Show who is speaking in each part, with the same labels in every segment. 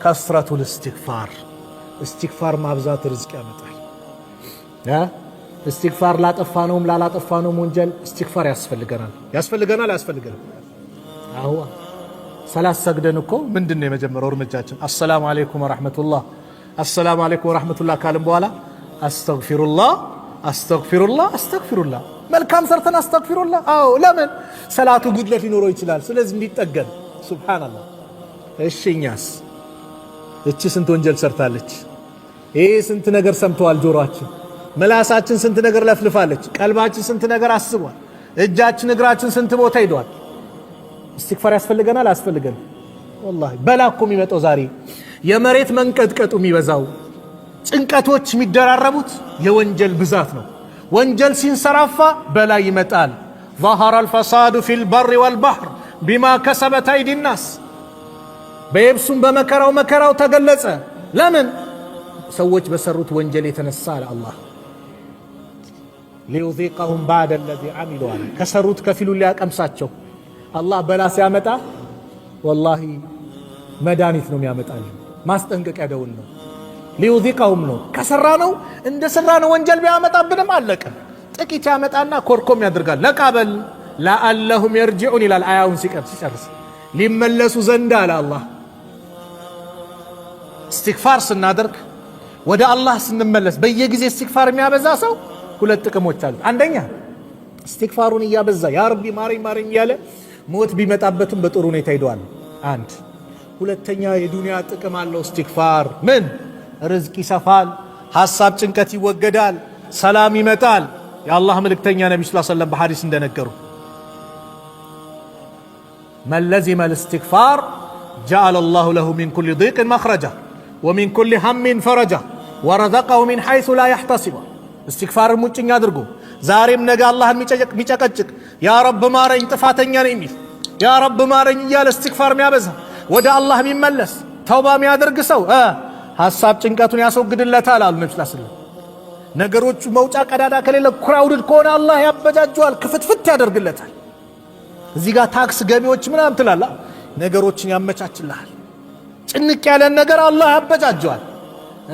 Speaker 1: كثرة الاستغفار፣ እስትግፋር ማብዛት ርዝቅ ያመጣል። እስትግፋር ላጠፋነውም ላላጠፋነውም ወንጀል እስትግፋር ያስፈልገናል። ያስፈልገናል ያስፈልገናል። አዋ ሰላት ሰግደን እኮ ምንድን ነው የመጀመሪያው እርምጃችን? السلام عليكم ورحمة الله፣ السلام عليكم ورحمة الله ካልን በኋላ أستغفر الله፣ أستغفر الله፣ أستغفر الله። መልካም ሰርተን أستغفر الله። አዎ ለምን ሰላቱ ጉድለት ሊኖረው ይችላል። ስለዚህ እንዲጠገን። سبحان الله። እሺ እኛስ እቺ ስንት ወንጀል ሰርታለች። ይህ ስንት ነገር ሰምተዋል ጆሮአችን፣ ምላሳችን ስንት ነገር ለፍልፋለች፣ ቀልባችን ስንት ነገር አስቧል፣ እጃችን እግራችን ስንት ቦታ ሂደዋል። እስትግፋር ያስፈልገናል አያስፈልገንም? والله በላ እኮ የሚመጣው ዛሬ የመሬት መንቀጥቀጡ የሚበዛው ጭንቀቶች የሚደራረቡት የወንጀል ብዛት ነው። ወንጀል ሲንሰራፋ በላ ይመጣል። ظهر الفساد في البر والبحر بما كسبت أيدي الناس። በየብሱም በመከራው መከራው ተገለጸ። ለምን? ሰዎች በሰሩት ወንጀል የተነሳ አለ አላህ። ليذيقهم بعض الذي عملوا አለ፣ ከሰሩት ከፊሉን ሊያቀምሳቸው። አላህ በላ ሲያመጣ والله መድኃኒት ነው የሚያመጣልን፣ ማስጠንቀቂያ ደውል ነው። ليذيقهم ነው፣ ከሰራ ነው እንደ ሰራ ነው ወንጀል ቢያመጣብንም አለቀ። ጥቂት ያመጣና ኮርኮም ያደርጋል። ለቃበል لعلهم يرجعون ይላል አያውን ሲጨርስ ሊመለሱ ዘንድ አለ አላህ። እስትግፋር ስናደርግ ወደ አላህ ስንመለስ በየጊዜ እስትግፋር የሚያበዛ ሰው ሁለት ጥቅሞች አሉት። አንደኛ እስትግፋሩን እያበዛ يا ربي ማረኝ ማረኝ እያለ ሞት ቢመጣበትም በጥሩ ሁኔታ ሂደዋል። አንድ ሁለተኛ የዱንያ ጥቅም አለው እስትግፋር። ምን ርዝቅ ይሰፋል፣ ሐሳብ ጭንቀት ይወገዳል፣ ሰላም ይመጣል። የአላህ መልእክተኛ ነቢ ስ ሰለም በሐዲስ እንደነገሩ من لزم الاستغفار جعل الله له من كل ضيق مخرجا ومن كل هم فرجا ورزقه من حيث لا يحتسب። እስትግፋርን ሙጭኝ አድርጎ ዛሬም ነገ አላህን የሚጨቀጭቅ يا رب ማረኝ ጥፋተኛ ነኝ የሚል يا رب ማረኝ እያለ እስትግፋር የሚያበዛ ወደ አላህ የሚመለስ ተውባ የሚያደርግ ሰው ሐሳብ ጭንቀቱን ያስወግድለታል አሉ ነቢ ስ ስለም። ነገሮቹ መውጫ ቀዳዳ ከሌለ crowded ከሆነ አላህ ያበጃጀዋል፣ ክፍትፍት ያደርግለታል። እዚህ ጋር ታክስ ገቢዎች ምናምን ትላላ፣ ነገሮችን ያመቻችልሃል። ጭንቅ ያለን ነገር አላህ ያበጃጀዋል።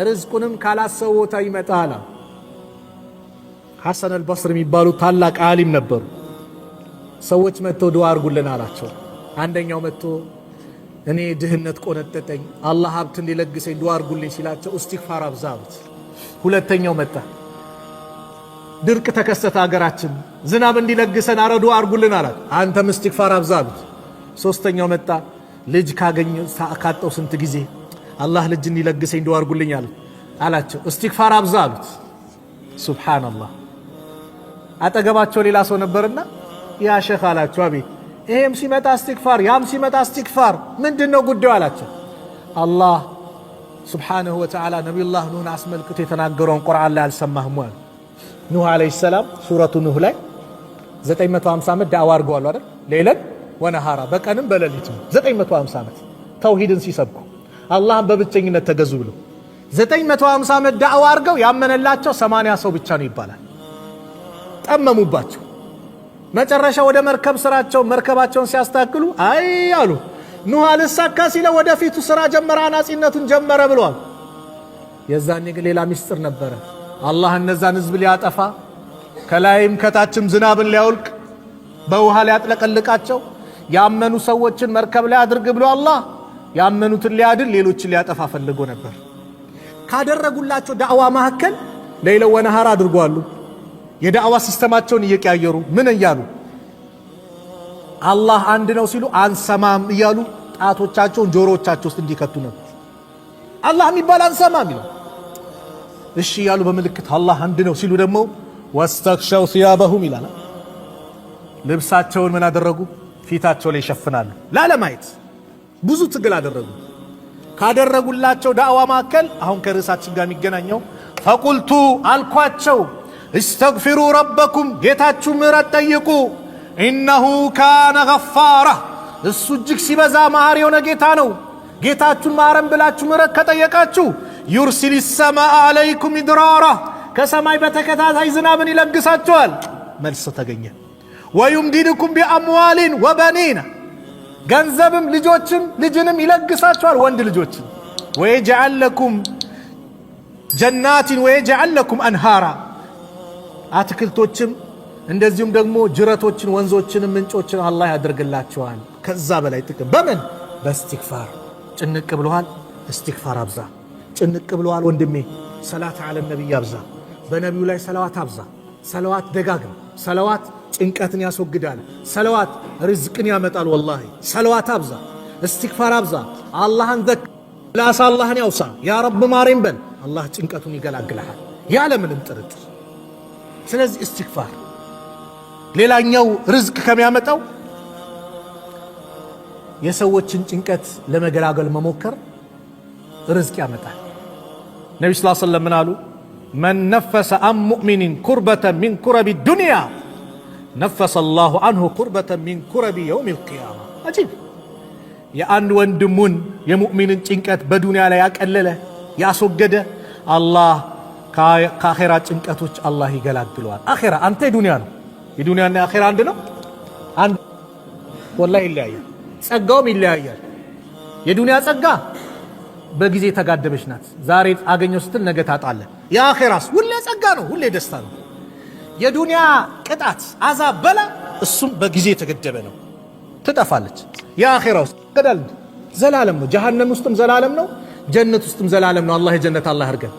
Speaker 1: ርዝቁንም ካላሰበ ቦታ ይመጣል። ሐሰን አልበስር የሚባሉ ታላቅ ዓሊም ነበሩ። ሰዎች መጥተው ዱዓ አድርጉልን አላቸው። አንደኛው መጥቶ እኔ ድህነት ቆነጠጠኝ፣ አላህ ሀብት እንዲለግሰኝ ዱዓ አድርጉልኝ ሲላቸው እስትግፋር አብዛ አሉት። ሁለተኛው መጣ፣ ድርቅ ተከሰተ አገራችን፣ ዝናብ እንዲለግሰን አረ ዱዓ አድርጉልን አላት። አንተም እስትግፋር አብዛ አሉት። ሶስተኛው መጣ፣ ልጅ ካገኘ ካጣው ስንት ጊዜ አላህ ልጅ እንዲለግሰኝ ዱዓ አድርጉልኝ አላቸው። እስትግፋር አብዛ አሉት። سبحان الله። አጠገባቸው ሌላ ሰው ነበርና يا شيخ አላቸው። አቤት። ይሄም ሲመጣ እስትግፋር፣ ያም ሲመጣ እስትግፋር፣ ምንድን ነው ጉዳዩ አላቸው። አላህ سبحانه وتعالى ነቢዩላህ ኑህን አስመልክቶ የተናገረውን ቁርአን ላይ አልሰማህም አሉ። ኑህ عليه السلام ሱረቱ ኑህ ላይ 950 ዓመት ዳዕዋ አድርገዋል አይደል? ليلا ونهارا በቀንም በሌሊትም 950 ዓመት ተውሂድን ሲሰብኩ አላህን በብቸኝነት ተገዙ ብሎ 950 ዓመት ዳዕዋ አድርገው ያመነላቸው 80 ሰው ብቻ ነው ይባላል። ጠመሙባቸው። መጨረሻ ወደ መርከብ ስራቸው መርከባቸውን ሲያስተካክሉ አይ አሉ ኑህ አልሳካ ሲለው ወደፊቱ ስራ ጀመረ፣ አናጺነቱን ጀመረ ብለዋል። የዛኔ ግን ሌላ ሚስጥር ነበረ። አላህ እነዛን ህዝብ ሊያጠፋ ከላይም ከታችም ዝናብን ሊያወልቅ በውሃ ሊያጥለቀልቃቸው ያመኑ ሰዎችን መርከብ ላይ አድርግ ብሎ አላህ ያመኑትን ሊያድን ሌሎችን ሊያጠፋ ፈልጎ ነበር። ካደረጉላቸው ዳዕዋ መካከል ليلا ونهارا አድርጓሉ። የዳዕዋ system ኣቸውን እየቀያየሩ ምን እያሉ አላህ አንድ ነው ሲሉ አንሰማም እያሉ ጣቶቻቸውን ጆሮዎቻቸው ውስጥ እንዲከቱ ነበር። አላህ የሚባል አንሰማም ይላል። እሺ እያሉ በምልክት አላህ አንድ ነው ሲሉ ደግሞ واستغشوا ثيابهم ይላል። ልብሳቸውን ምን አደረጉ? ፊታቸው ላይ ይሸፍናሉ ላለማየት። ብዙ ትግል አደረጉ። ካደረጉላቸው ዳዕዋ መካከል አሁን ከርዕሳችን ጋር የሚገናኘው فقلت አልኳቸው፣ استغفروا ربكم ጌታችሁ ምሕረት ጠይቁ፣ إنه كان غفارا እሱ እጅግ ሲበዛ መሐሪ የሆነ ጌታ ነው። ጌታችሁን ማረን ብላችሁ ምሕረት ከጠየቃችሁ يرسل السماء عليكم مدرارا ከሰማይ በተከታታይ ዝናብን ይለግሳችኋል። መልስ ተገኘ። ويمددكم بأموال وبنين ገንዘብም ልጆችም ልጅንም ይለግሳችኋል፣ ወንድ ልጆችን። ويجعل لكم جنات ويجعل لكم أنهارا አትክልቶችም እንደዚሁም ደግሞ ጅረቶችን፣ ወንዞችን፣ ምንጮችን አላህ ያደርግላችኋል። ከዛ በላይ ጥቅም በምን በእስትግፋር። ጭንቅ ብሎሃል፣ እስትግፋር አብዛ። ጭንቅ ብሎሃል ወንድሜ፣ ሰላት አለ ነቢይ አብዛ። በነቢዩ ላይ ሰለዋት አብዛ። ሰለዋት ደጋግም። ሰለዋት ጭንቀትን ያስወግዳል። ሰለዋት ርዝቅን ያመጣል። ወላሂ ሰለዋት አብዛ፣ እስትግፋር አብዛ። አላህን ዘክ ላሳ አላህን ያውሳ። ያ ረብ ማሬም በል። አላህ ጭንቀቱን ይገላግልሃል ያለምንም ጥርጥር። ስለዚህ እስትግፋር ሌላኛው ርዝቅ ከሚያመጣው የሰዎችን ጭንቀት ለመገላገል መሞከር ርዝቅ ያመጣል። ነቢ ስ ሰለም ምን አሉ? من نفس عن مؤمن كربة من كرب الدنيا نفس الله عنه كربة من كرب يوم القيامة። አጂብ! የአንድ ወንድሙን የሙእሚንን ጭንቀት በዱንያ ላይ ያቀለለ ያስወገደ አላህ ከአኼራ ጭንቀቶች አላህ ይገላግለዋል። አኼራ አንተ የዱንያ ነው። የዱንያና የአኼራ አንድ ነው? አንድ ወላሂ ይለያያል። ጸጋውም ይለያያል። የዱንያ ጸጋ በጊዜ የተጋደበች ናት። ዛሬ አገኘው ስትል ነገ ታጣለህ። የአኼራስ ሁሌ ጸጋ ነው፣ ሁሌ ደስታ ነው። የዱንያ ቅጣት አዛብ በላ እሱም በጊዜ የተገደበ ነው፣ ትጠፋለች። የአኼራ ውስጥ ገዳል ዘላለም ነው። ጀሃነም ውስጥም ዘላለም ነው፣ ጀነት ውስጥም ዘላለም ነው። አላህ የጀነት አላህ አድርገን።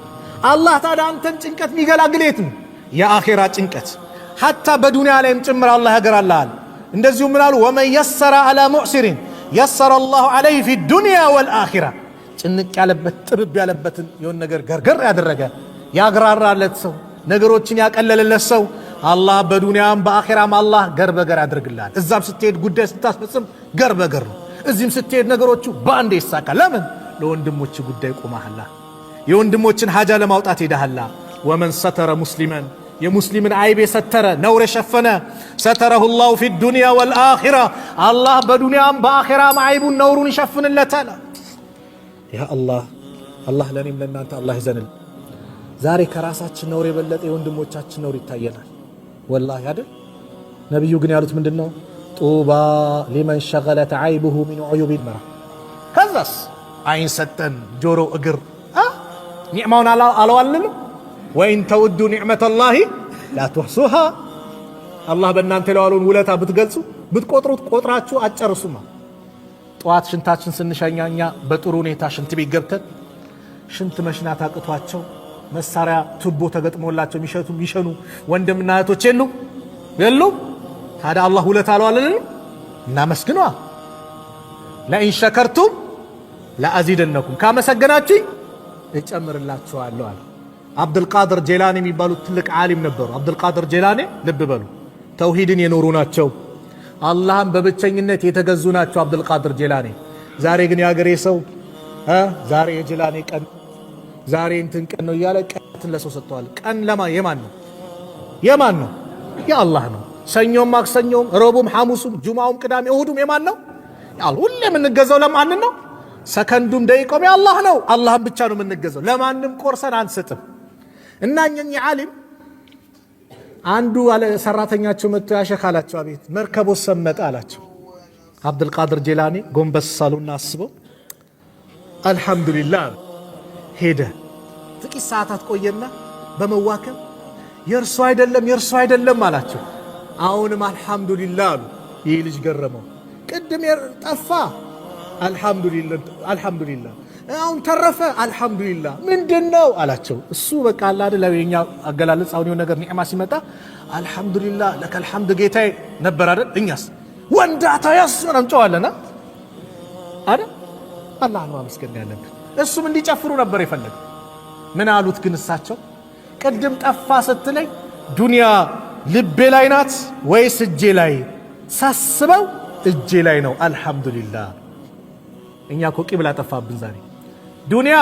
Speaker 1: አላህ ታዲያ አንተን ጭንቀት የሚገላግል የት ነው? የአኼራ ጭንቀት حتى በዱንያ ላይም ጭምር አላህ ያገራልሃል። እንደዚሁ ምን አሉ? ومن يسر على معسر يسر الله عليه في الدنيا والآخرة። ጭንቅ ያለበት ጥብብ ያለበትን የሆነ ነገር ገርገር ያደረገ ያግራራለት ሰው ነገሮችን ያቀለለለት ሰው አላህ በዱንያም በአኼራም አላህ ገር በገር ያደርግልሃል። እዛም ስትሄድ ጉዳይ ስታስፈጽም ገር በገር ነው። እዚህም ስትሄድ ነገሮቹ በአንዴ ይሳካል። ለምን? ለወንድሞች ጉዳይ ቆመሃላ። የወንድሞችን ሀጃ ለማውጣት ሄደሃላ። ومن ستر مسلما የሙስሊምን አይብ የሰተረ ነውር የሸፈነ ستره الله في الدنيا والآخرة አላህ በዱንያም በአኼራም አይቡን ነውሩን ይሸፍንለታል። ያ አላህ አላህ ለእኔም ለእናንተ አላህ ይዘንል። ዛሬ ከራሳችን ነውር የበለጠ የወንድሞቻችን ነውር ይታየናል። ወላሂ አይደል? ነቢዩ ግን ያሉት ምንድን ነው? طوبى لمن شغلته عيبه من عيوب መራ። ከዛስ አይን ሰጠን፣ ጆሮ፣ እግር ኒዕማውን አለዋልንም። وإن تعدوا نعمة الله لا تحصوها። አላህ በእናንተ የዋለውን ውለታ ብትገልጹ ብትቆጥሩት ቆጥራችሁ አትጨርሱማ። ጠዋት ሽንታችን ስንሸኛ እኛ በጥሩ ሁኔታ ሽንት ቤት ገብተን ሽንት መሽናት አቅቷቸው መሳሪያ ቱቦ ተገጥሞላቸው የሚሸቱ የሚሸኑ ወንድምና እህቶች የሉ የሉ። ታዲያ አላህ ውለታ አልዋለልንም? እናመስግኗ። لئن شكرتم لأزيدنكم ካመሰገናችሁኝ እጨምርላችኋለሁ አለ። አብዱልቃድር ጄላኒ የሚባሉት ትልቅ ዓሊም ነበሩ። አብዱልቃድር ጄላኒ ልብ በሉ፣ ተውሂድን የኖሩ ናቸው። አላህን በብቸኝነት የተገዙ ናቸው። አብዱልቃድር ጄላኒ። ዛሬ ግን የሀገሬ ሰው ዛሬ የጄላኒ ቀን ዛሬ እንትን ቀን ነው እያለ ቀን ለሰው ሰጥተዋል። ቀን ለማ የማን ነው? የማን ነው? የአላህ ነው። ሰኞም፣ ማክሰኞም፣ ረቡም፣ ሐሙሱም፣ ጁማውም፣ ቅዳሜ እሁዱም የማን ነው? ሁሌ የምንገዛው ለማንን ነው? ሰከንዱም ደቂቃውም የአላህ ነው። አላህን ብቻ ነው የምንገዛው። ለማንም ቆርሰን አንሰጥም። እና እኚህ ዓሊም አንዱ ሰራተኛቸው መጥቶ ያሸክ አላቸው። አቤት። መርከቦ ሰመጠ አላቸው። አብዱልቃድር ጄላኒ ጎንበስ ሳሉና አስበው አልሐምዱሊላህ ሄደ። ጥቂት ሰዓታት ቆየና በመዋከብ የእርሱ አይደለም የእርሱ አይደለም አላቸው። አሁንም አልሐምዱሊላህ አሉ። ይህ ልጅ ገረመው። ቅድም ጠፋ አልሐምዱሊላህ፣ አሁን ተረፈ አልሐምዱሊላህ። ምንድን ነው አላቸው። እሱ በቃ አለ አይደል የኛ አገላለጽ አሁን የሆነ ነገር ኒዕማ ሲመጣ አልሐምዱሊላህ ለከል ሐምድ ጌታዬ ነበር አይደል? እኛስ ወንዳታ ያስ ምናምን ጨዋለና አይደል? አላህን ማመስገን ያለብን። እሱም እንዲጨፍሩ ነበር የፈለገው። ምን አሉት ግን እሳቸው ቅድም ጠፋ ስትለኝ ዱንያ ልቤ ላይ ናት ወይስ እጄ ላይ? ሳስበው እጄ ላይ ነው። አልሐምዱሊላህ። እኛ እኮ ቂብላ ጠፋብን ዛሬ። ዱንያ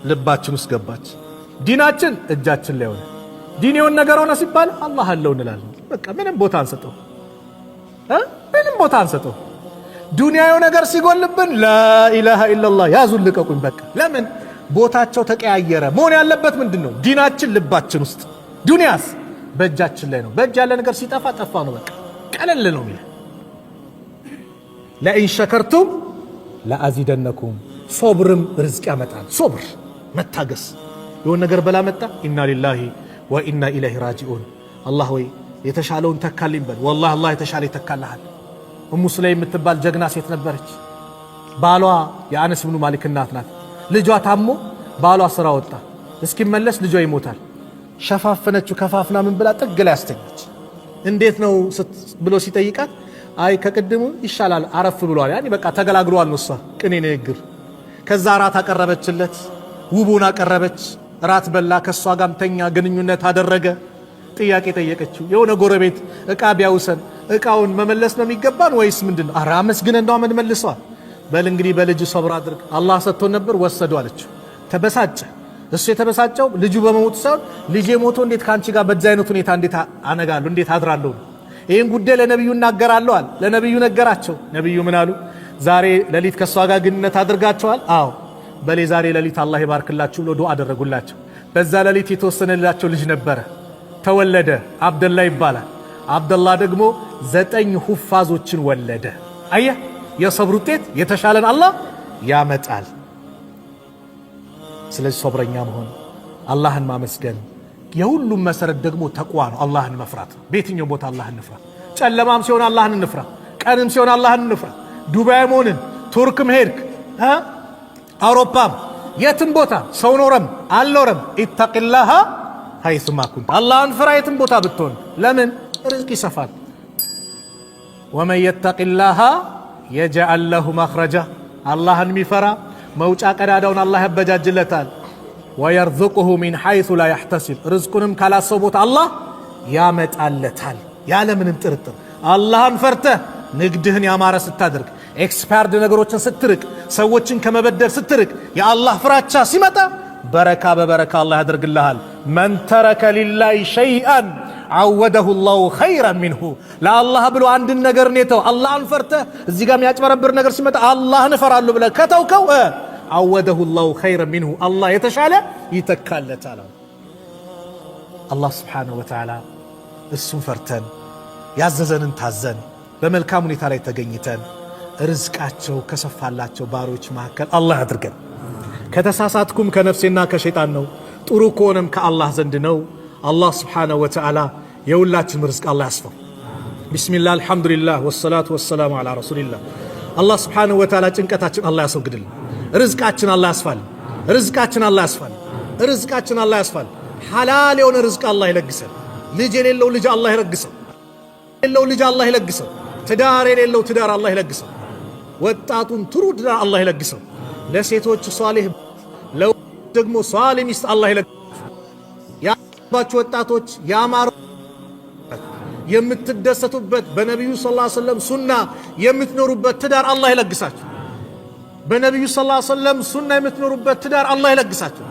Speaker 1: ልባችን ውስጥ ገባች፣ ዲናችን እጃችን ላይ ሆነ። ዲን የሆነ ነገር ሆነ ሲባል አላህ አለው እንላለን። በቃ ምንም ቦታ አንሰጠው፣ ምንም ቦታ አንሰጠው። ዱንያው ነገር ሲጎልብን ላኢላሃ ኢለላህ ያዙን ልቀቁኝ። በቃ ለምን ቦታቸው ተቀያየረ? መሆን ያለበት ምንድን ነው? ዲናችን ልባችን ውስጥ፣ ዱንያስ በእጃችን ላይ ነው። በእጅ ያለ ነገር ሲጠፋ ጠፋ ነው። በቃ ቀለል ነው የሚለው። لئن شكرتم لأزيدنكم። ሶብርም ርዝቅ ያመጣል። ሶብር መታገስ፣ የሆነ ነገር በላ መጣ፣ إنا لله وإنا إليه راجعون፣ አላህ ወይ የተሻለውን ተካልኝ በል። ወላሂ አላህ የተሻለ ይተካልሃል። እሙ ሱለይም የምትባል ጀግና ሴት ነበረች። ባሏ የአነስ ብኑ ማሊክ እናት ናት። ልጇ ታሞ ባሏ ስራ ወጣ። እስኪመለስ ልጇ ይሞታል። ሸፋፈነችው። ከፋፍና ምን ብላ ጥግ ላይ አስተኛች። እንዴት ነው ብሎ ሲጠይቃት አይ ከቅድሙ ይሻላል አረፍ ብሏል። ያኔ በቃ ተገላግሏል ነው እሷ ቅኔ ንግግር። ከዛ ራት አቀረበችለት፣ ውቡን አቀረበች። ራት በላ፣ ከእሷ ጋም ተኛ፣ ግንኙነት አደረገ። ጥያቄ ጠየቀችው። የሆነ ጎረቤት እቃ ቢያውሰን እቃውን መመለስ ነው የሚገባን ወይስ ምንድን ነው? ኧረ አመስግነን እንደው መልሰዋል። በል እንግዲህ በልጅ ሶብር አድርግ፣ አላህ ሰጥቶን ነበር ወሰዱ አለችው። ተበሳጨ። እሱ የተበሳጨው ልጁ በመሞቱ ሳይሆን ልጄ ሞቶ እንዴት ከአንቺ ጋር በዚህ አይነት ሁኔታ እንዴት አነጋለሁ እንዴት አድራለሁ? ይህን ጉዳይ ለነቢዩ እናገራለሁ አለ። ለነቢዩ ነገራቸው። ነቢዩ ምን አሉ? ዛሬ ሌሊት ከእሷ ጋር ግንኙነት አድርጋቸዋል? አዎ። በሌ ዛሬ ሌሊት አላህ ይባርክላችሁ ብሎ ዱዓ አደረጉላቸው። በዛ ሌሊት የተወሰነላቸው ልጅ ነበረ፣ ተወለደ። አብደላ ይባላል። አብደላ ደግሞ 9 ሁፋዞችን ወለደ። አየህ፣ የሰብር ውጤት የተሻለን አላህ ያመጣል። ስለዚህ ሶብረኛ መሆን፣ አላህን ማመስገን፣ የሁሉም መሰረት ደግሞ ተቅዋ ነው። አላህን መፍራት ነው። በየትኛው ቦታ አላህን እንፍራ። ጨለማም ሲሆን አላህን እንፍራ፣ ቀንም ሲሆን አላህን እንፍራ። ዱባይም ሆንን ቱርክም ሄድክ አውሮፓም የትም ቦታ ሰው ኖረም አልኖረም اتق الله حيثما كنت፣ አላህን ፍራ የትም ቦታ ብትሆን። ለምን ርዝቅ ይሰፋል። ومن يتق الله يجعل له مخرجا፣ አላህን የሚፈራ መውጫ ቀዳዳውን አላህ ያበጃጅለታል። ويرزقه من حيث لا يحتسب፣ ርዝቁንም ካላሰው ቦታ አላህ ያመጣለታል ያለምንም ጥርጥር። አላህን ፈርተህ ንግድህን ያማረ ስታደርግ፣ expired ነገሮችን ስትርቅ፣ ሰዎችን ከመበደል ስትርቅ፣ የአላህ ፍራቻ ሲመጣ በረካ በበረካ አላህ ያደርግልሃል። من ترك لله شيئا عوضه الله خيرا منه። ለአላህ ብሎ አንድን ነገር ኔተው አላህን ፈርተህ እዚህ ጋር የሚያጭበረብር ነገር ሲመጣ አላህን እፈራለሁ ብለህ ከተውከው عوضه الله خيرا منه፣ አላህ የተሻለ ይተካለታል። አላህ سبحانه وتعالى እሱን ፈርተን ያዘዘንን ታዘን በመልካም ሁኔታ ላይ ተገኝተን ርዝቃቸው ከሰፋላቸው ባሮች መካከል አላህ አድርገን። ከተሳሳትኩም ከነፍሴና ከሸይጣን ነው፣ ጥሩ ከሆነም ከአላህ ዘንድ ነው። አላህ ስብሓነሁ ወተዓላ የሁላችንም ርዝቅ አላህ ያስፋው። ቢስሚላህ አልሐምዱሊላህ ወሰላቱ ወሰላሙ ዐላ ረሱሊላህ። አላህ ስብሓነሁ ወተዓላ ጭንቀታችን አላህ ያስወግድልን። ርዝቃችን አላህ ያስፋልን። ርዝቃችን አላህ ያስፋልን። ርዝቃችን አላህ ያስፋልን። ሐላል የሆነ ርዝቅ አላህ ይለግሰን። ልጅ የሌለው ልጅ አላህ ይለግሰው። የሌለው ልጅ አላህ ይለግሰው። ትዳር የሌለው ትዳር አላህ ይለግሰው። ወጣቱን ጥሩ ትዳር አላህ ይለግሰው። ለሴቶች ሷሊህ ደግሞ ሷሊህ ሚስት አላህ ይለግሰው። ያባችሁ ወጣቶች ያማረ የምትደሰቱበት በነቢዩ ሰለላሁ ዐለይሂ ወሰለም ሱና የምትኖሩበት ትዳር አላህ ይለግሳችሁ። በነቢዩ ሰለላሁ ዐለይሂ ወሰለም ሱና የምትኖሩበት ትዳር አላህ ይለግሳችሁ።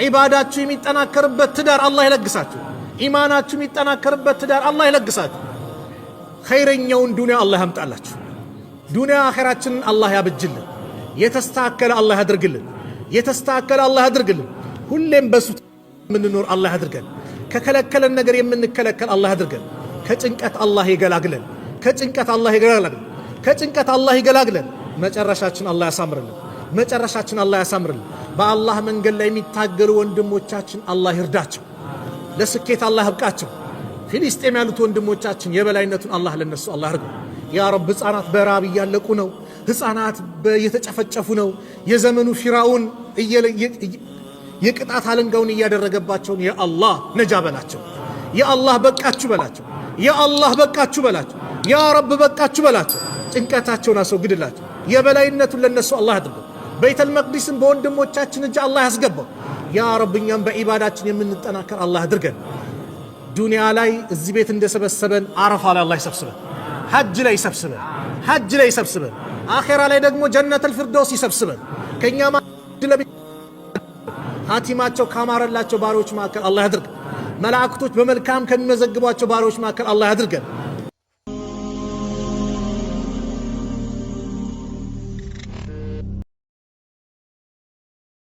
Speaker 1: ዒባዳችሁ የሚጠናከርበት ትዳር አላህ ይለግሳችሁ። ኢማናችሁ የሚጠናከርበት ትዳር አላህ ይለግሳችሁ። ኸይረኛውን ዱንያ አላህ ያምጣላችሁ። ዱንያ አኼራችንን አላህ ያብጅልን። የተስተካከለ አላህ ያድርግልን። የተስተካከለ አላህ ያድርግልን። ሁሌም በሱ የምንኖር አላህ ያድርገን። ከከለከለን ነገር የምንከለከል አላህ ያድርገን። ከጭንቀት አላህ ይገላግለን። ከጭንቀት አላህ ይገላግለን። ከጭንቀት አላህ ይገላግለን። መጨረሻችን አላህ ያሳምርልን። መጨረሻችን አላህ ያሳምርልን። በአላህ መንገድ ላይ የሚታገሉ ወንድሞቻችን አላህ ይርዳቸው። ለስኬት አላህ ያብቃቸው። ፊሊስጤም ያሉት ወንድሞቻችን የበላይነቱን አላህ ለነሱ አላህ ያርገው። يا رب ሕፃናት በራብ እያለቁ ነው። ሕፃናት እየተጨፈጨፉ ነው። የዘመኑ ፊራውን የቅጣት አለንጋውን እያደረገባቸውን የአላህ ነጃ በላቸው። የአላህ በቃችሁ በላቸው። የአላህ በቃችሁ በላቸው። ያ ረብ በቃችሁ በላቸው። ጭንቀታቸውን አስወግድላቸው። የበላይነቱን ለነሱ አላህ አድርገው። ቤተል መቅዲስን በወንድሞቻችን እጅ አላህ ያስገባው። ያ ረብ እኛም በዒባዳችን የምንጠናከር አላህ አድርገን። ዱንያ ላይ እዚህ ቤት እንደሰበሰበን አረፋ ላይ አላህ ይሰብስበን። ሐጅ ላይ ይሰብስበን። ሐጅ ላይ ይሰብስበን። አኼራ ላይ ደግሞ ጀነተል ፊርደውስ ይሰብስበን። ከኛ ሀቲማቸው ካማረላቸው ባሪዎች መካከል አላህ ያድርገን። መላእክቶች በመልካም ከሚመዘግቧቸው ባሪዎች መካከል አላህ ያድርገን።